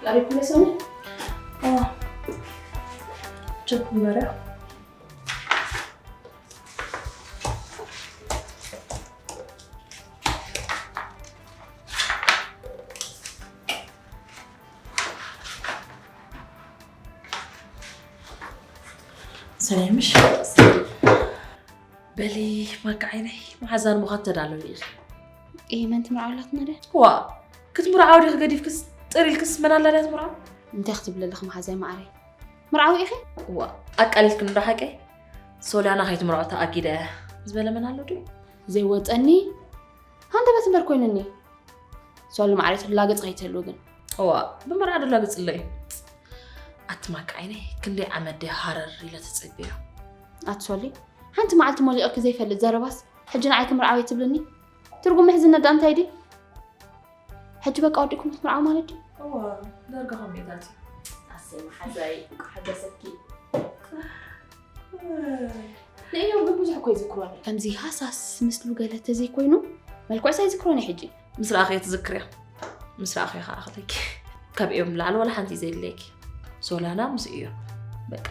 ቀሪብኩም ሰሙ? ቸኩ በርያ። ሰላም ምሽ? በሊ ማካ ዓይነይ፣ መሓዛን ምዃን ተዳለዊ ኢኺ። እይ፣ መን ትምርዓው ኣላትና ድያ? ዋ፣ ክትምርዓው ዲኺ ገዲፍክስ፣ ጥር ኢልክስ መን ኣላ ድያ ትምርዓው? እንታይ ክትብሊ ኣለኺ መሓዛይ መዓረይ? ምርዓው ኢኺ? ዋ፣ ኣቃሊልክኒ ዶ ሓቀይ? ሶልያና ከይትምርዖ ተኣጊደ ዝበለ መን ኣሎ ድዩ? ዘይወፀኒ ሃንደበት እምበር ኮይኑኒ። ሶሊ መዓረይ ትላገፅ ከይትህሉ ግን። እዋ፣ ብመርዓ ዶ ላገፅ ኣሎ እዩ? ኣቲ ማካ ዓይነይ፣ ክንደይ ዓመት ድየ ሃረር ኢለ ተፀቢያ። ኣቲ ሶሊ፣ ሓንቲ መዓልቲ ሞሊቐኪ ዘይፈልጥ ዘረባስ፣ ሕጂ ንዓይ ክምርዓው እየ ትብልኒ? ትርጉም ምሕዝነት ደኣ እንታይ ድዩ? ሕጂ በቃ ወዲእኩም ክትምርዓው ማለት ድዩ? እዋ፣ ዳርጋ ከምኡታት እዩ። ኣሰይ መሓዛይ፣ እንኳዕ ሓጎሰኪ። ንእዮም ግን ብዙሕ እኮ ይዝክሮን እዩ። ከምዚ ሃሳስ ምስሉ ገለ ተዘይኮይኑ፣ መልክዑስ ኣይዝክሮን እዩ ሕጂ። ምስ ረኣኽዮ ትዝክርዮ። ምስ ረኣኽዮ ከዓ ክብለኪ። ካብ እዮም ላዕሊ ዋላ ሓንቲ እዩ ዘድልየኪ። ሶላና ምስ እዮም። በቃ።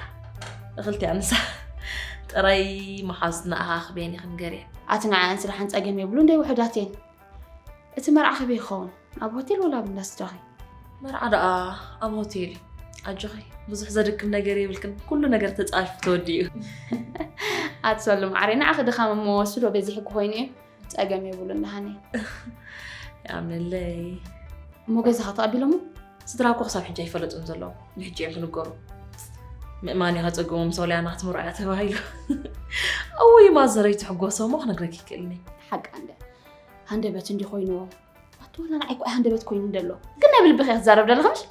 እኽልቲ ኣንሳ። ጥራይ መሓዙትና ኣኻኽበየን ኢኽን ገርየን። ኣቲ ንዓኣን ስራሕን ጸገም የብሉ፣ እንደይ ውሑዳት እየን። እቲ መርዓ ከበይ ይኸውን? ኣብ ሆቴል ወላ ኣብ እንዳ ስድራኺ? መርዓ ደኣ ኣብ ሆቴል እዩ። ኣጆኺ፣ ብዙሕ ዘድክም ነገር የብልክን። ኩሉ ነገር ተጻፊፉ ተወዲኡ። ኣቲ ሰሉ ማዕረይ፣ ንዓኺ ድኻም እሞ ስዶ በዚሑ ክኾይኑ እዩ። ጸገም የብሉን ደሃነይ። ይኣምነለይ። እሞ ገዛኻ ተቐቢሎሞ? ስድራ እኮ ክሳብ ሕጂ ኣይፈለጡን ዘለዉ። ንሕጂ እዮም ክንገሩ። ምእማን እዩ ከጸግሞም፣ ሶልያና ክትምርዖ እያ ተባሂሉ። እውይ ማዘረይ ትሕጎሶ እሞ ክነግረኪ ይክእልኒ። ሓቃ እንደ ሃንደበት እንዲ ኮይንዎ። ኣቲ ወላ ንዓይ እኮ ሃንደበት ኮይኑ እንደሎ። ግን ናይ ብልብኺ ክትዛረብ ደለኻ ምሽ?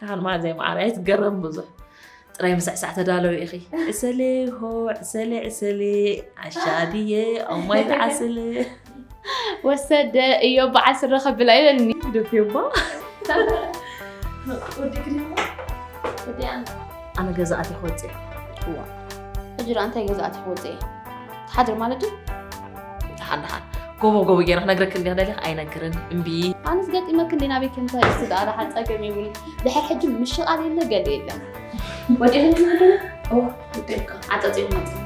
ደሓን ማዘይ መዓረይ ኣይትገረም ብዙሕ። ጥራይ ምስዕሳዕ ተዳለዊ ኢኺ። ዕሰሌ ሆ፣ ዕሰሌ፣ ዕሰሌ፣ ዓሻ ድየ፣ ኦማይ ዝዓስል። ወሰደ እዮ በዓል ስረ ከብል ኣይበልኒ። ደፍዮ እባ። ወዲ ክሪሞ፣ ወዲ ኣነ። ኣነ ገዛ ኣትየ ክወፅእ። እዋ። ሕጂ ደኣ እንታይ ገዛ ኣትየ ክወፅእ እየ? ትሓድር ማለት ድዩ? ደሓን፣ ደሓን። ጎቦ፣ ጎቦ ገይረ ክነግረኪ እንዲየ ክደሊ ኣይነግርን። እምቢ። ኣነስ ገጢመኪ እንዲ ናበይ ከምታ እስቲ ደኣ ደሓን ጸገም የብሉን። ድሕር ሕጂ ምሽቓል የለ፣ ገለ የለ። ወዲእኺ ትመሃሪ? እወ፣ ወዲእካ። ዓጠጢኡ መጽእ።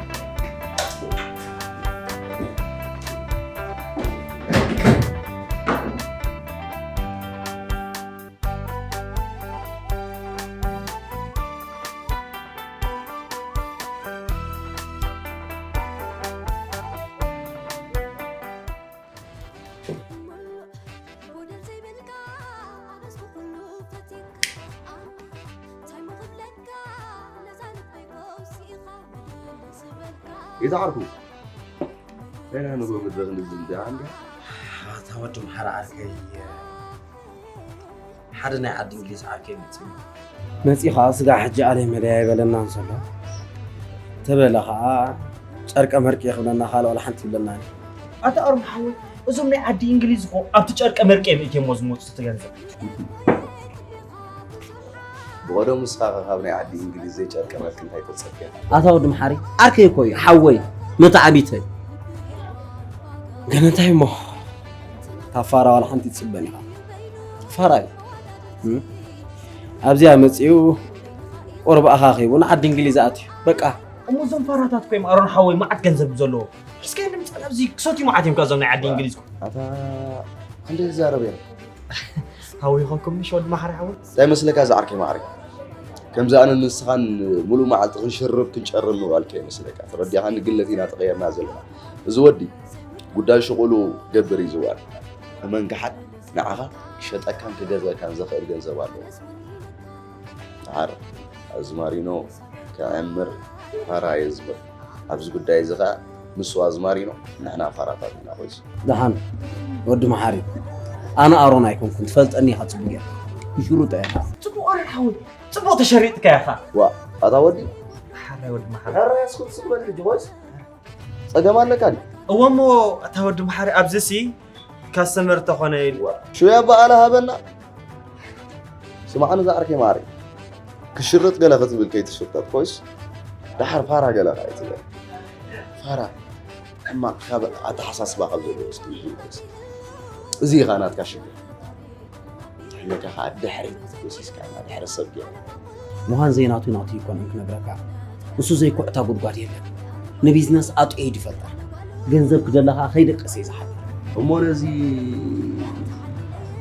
ይትዓርኩ። ደህና ንግሆ ምድረ ክንድዚ እንዲያ እንዲያ። ኣታ ወዲ መሓራ ዓርከይ፣ ሓደ ናይ ዓዲ እንግሊዝ ዓርከይ መጺኡ። መጺኡ ኸዓ ስጋዕ ሕጂ ኣለይ መለይ ኣይበለናን ዘሎ። ተበለ ኸዓ ጨርቀ መርቂ ክብለና ካልእ ዋላ ሓንቲ ይብለናን። ኣታ ኣሮን ሓወይ፣ እዞም ናይ ዓዲ እንግሊዝ እኮ ኣብቲ ጨርቀ መርቂ እዮም እትየሞ ዝመጹ እቲ ገንዘብ። ብቐደሙ ንስኻ ኸ ካብ ናይ ዓዲ እንግሊዝ ዘይጨርቀ መርቂ እንታይ ተጸብያ? ኣታ ወዲ መሓሪ፣ ዓርከይ እኮ እዩ፣ ሓወይ፣ መተዓቢተይ። ግን እንታይ እሞ፣ ካብ ፋራ ዋላ ሓንቲ ትጽበን ኢኻ። ፋራ እዩ። እም? ኣብዚኣ መጺኡ ቁሩብ ኣኻኺቡ ንዓዲ እንግሊዝ ኣትዩ። በቃ። እሞ እዞም ፋራታት እኮ እዮም ኣሮን ሓወይ መዓት ገንዘብ ዘለዎ። እስከ ንምጻእ ኣብዚ ክሰትዩ መዓት እዮም ከ እዞም ናይ ዓዲ እንግሊዝ እኮ። ኣታ ክንደይ ዝዛረብ እዮም። ሃዊኾኩም ምሽ ወዲ ማሕሪ ሓወይ? እንታይ መስለካ ዝዓርከይ ማዕሪ? ከምዚ ኣነ ንስኻን ሙሉእ መዓልቲ ክንሽርብ ክንጨርብ ምባል ከይመስለካ። ተረዲእኻኒ ግለት ኢና ተቐየርና ዘለና። እዚ ወዲ ጉዳይ ሽቑሉ ክገብር እዩ ዝዋል። እመን ክሓድ ንዓኻ ክሸጠካን ክገዝአካን ዘኽእል ገንዘብ ኣለዎ። መዓር ኣዝማሪኖ ከዕምር ፋራ የዝምር። ኣብዚ ጉዳይ እዚ ኸኣ ንሱ ኣዝማሪኖ ንሕና ፋራታት ኢና ኮይሱ። ደሓን ወዲ መሓሪ፣ ኣነ ኣሮን ኣይኮንኩን፣ ትፈልጠኒ ኢኻ ጽቡቕ ጌርካ። ክሽሩጥ ኢኻ። ጽቡቕ ኣሮን ሓወይ፣ ጽቡቕ ተሸሪጥካ ኢኻ። ዋ፣ ኣታ ወዲ። ሓራይ ወዲ መሓሪ። ሕራይ እስኩ ትስበል ሕጂ ኮይስ። ጸገም ኣለካ ድዩ? እወ እሞ ኣታ ወዲ መሓሪ፣ ኣብዚሲ ካስተመር ተኾነ ኢሉ። ሽያ በዓል ሃበና። ስማዕኒ ዝዓርከይ ማዕረይ፣ ክሽርጥ ገለ ክትብል ከይትሽርጠጥ ኮይስ፣ ደሓር ፋራ ገለ ከኣ ኣይትበል። ፋራ ሕማቕ ካብ ኣተሓሳስባ ካብ ዘለዎ እስኪ ይህልስ። እዚ ኢኻ ናትካ ሽግር። ሕመካ ከኣ ድሕሪት ጎሲስካ ኢና ድሕሪ ሰብ ገይሩ። ምዃን ዘይናቱ ናቱ ይኮነን ክነግረካ። ንሱ ዘይኩዕታ ጉድጓድ የለን። ንቢዝነስ ኣጥዒ ድፈልጣ። ገንዘብ ክደለኻ ከይደቀሰ እዩ ዝሓድር። እሞ ነዚ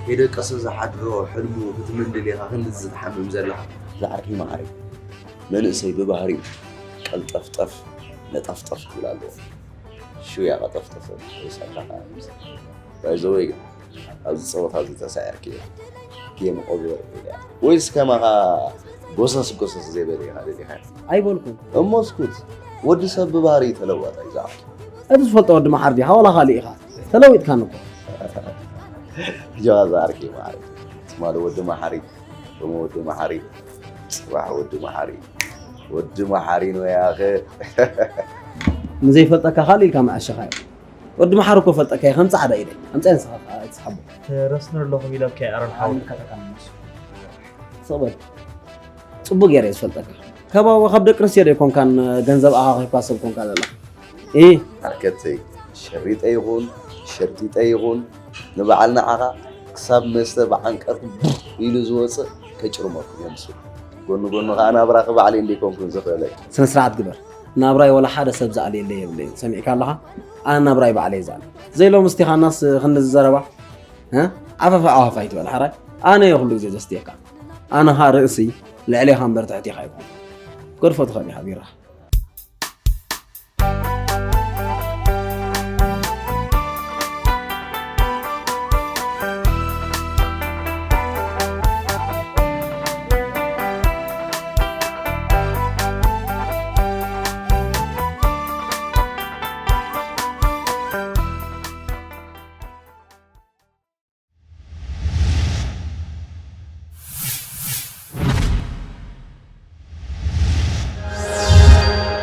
ከይደቀሰ ዝሓድሮ ሕልሙ ክትምንድል ኢኻ ክንድዚ ትሓምም ዘለኻ? ዝዓርከይ መዓረይ፣ መንእሰይ ብባህሪኡ ቀልጠፍጠፍ ነጠፍጠፍ ክብል ኣለዎ። ሽውያ ቀጠፍጠፈ ወይስ ኣላኻ? ባይዘወይ ግን ኣብዚ ጸወታ እዚ ተሳዒርኪ ኢኺ። ጌም ኦቨር ኢልያ። ወይስ ከማኻ ጎሰስ ጎሰስ ዘይበለ ኢኻ ደሊኻ? ኣይበልኩን። እሞ እስኩት፣ ወዲ ሰብ ብባህሪ ተለዋጣይ ዝዓርኪ። እቲ ዝፈልጦ ወዲ መሓሪ ዲኻ ዋላ ካልእ ኢኻ? ተለዊጥካኒ እኮ። ሕጂ ዝዓርኪ መሓሪ። ትማሊ ወዲ መሓሪ፣ ሎሚ ወዲ መሓሪ፣ ጽባሕ ወዲ መሓሪ። ወዲ መሓሪ ነው ያኸ። ንዘይፈልጠካ ካልእ ኢልካ መዓሸኻዮ። ወዲ መሓሪ እኮ ፈልጠካ እየ ከም ጻዕዳ ኢለ። ኣምጻ ንስኻ ኣይትስሓቦ። ረስነር ኣለኹም ኢለካ ኣሮን ሓወይ። ስቕበል። ጽቡቅ ገይረ እየ ዝፈልጠካ። ከባቢ ካብ ደቂ ኣንስትዮ ዶ ኣይኮንካን ገንዘብ ኣኻኺብካ ሰብ ኮንካ ዘለኻ? እ ዓርከተይ ሸሪጠ ይኹን ሸርጢጠ ይኹን ንበዓል ንዓኻ ክሳብ መስተ ብዓንቀርኩ ኢሉ ዝወፅእ ከጭርመኩም እየ ምስሉ ጎኒ ጎኒ ከዓ ናብራኺ ባዕለይ እንዲኮንኩን ዝኽእለይ ስነ ስርዓት ግበር። ናብራይ ወላ ሓደ ሰብ ዝኣልየለይ የብለይን። ሰሚዕካ ኣለኻ? ኣነ ናብራይ ባዕለይ ዝኣል ዘይሎም እስቲኻናስ ክንዲ ዝዘረባ ዓፈፋ ዓዋፋ ይትበል ሓራይ ኣነ እየ ኩሉ ግዜ ዘስትየካ ኣነ ኻ ርእሲ ልዕሌኻ እምበር ትሕቴኻ ኣይኮን ገድፎ ትኸል ኢኻ ቢራ